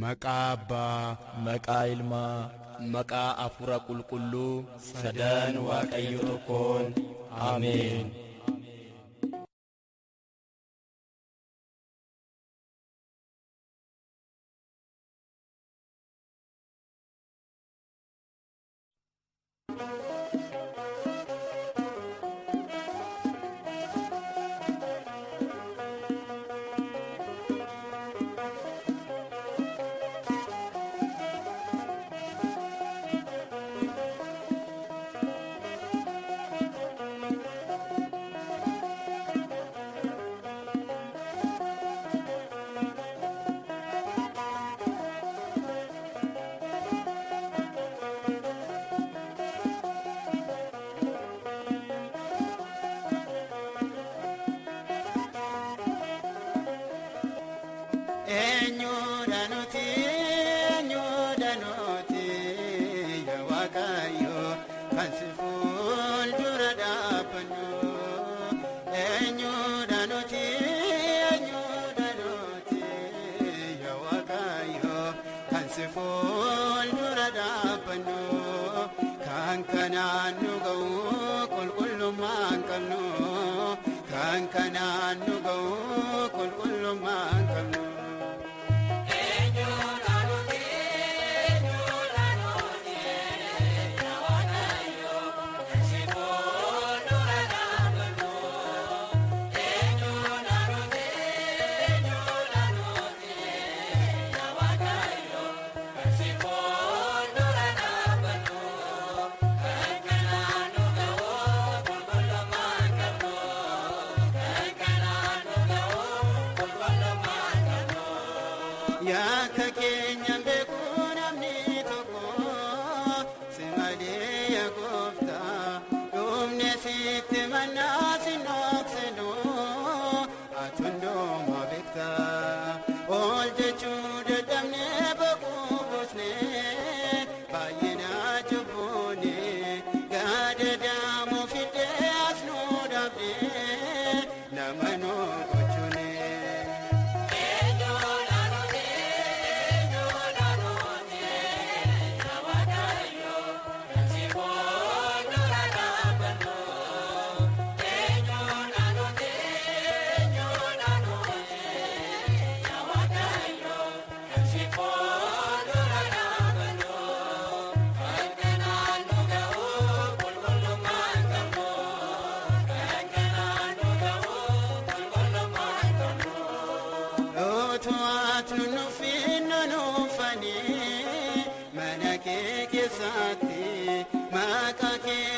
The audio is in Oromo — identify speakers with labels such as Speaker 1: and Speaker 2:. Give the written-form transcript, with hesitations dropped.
Speaker 1: Maqaa Abbaa,
Speaker 2: Maqaa Ilmaa,
Speaker 3: Maqaa Hafuura Qulqulluu
Speaker 2: sadan Waaqayyo tokkoon. Ameen.
Speaker 4: Eenyudha nuti, eenyudha nuti, yaa Waaqayyo kan si fuuldura dhaabbannu. Eenyudha nuti, eenyudha nuti, yaa Waaqayyo kan si fuuldura dhaabbannu. Kan kanaan nu ga'u qulqullummaan qabnu. Kan kanaan nu ga'u qulqullummaan qabnu. Yakka keenya beeku namni tokko si malee yaa gooftaa dhumne sitti mannaa si noqsinu ati hundumaa beektaa ol jechuu dadhabnee boquu buusnee baay'ina cubbuune gaada daamuu fidee as nu dhabdee nama nu gochuune. Utuu ati nuufin nuufanii mana kee keessatti maqaa kee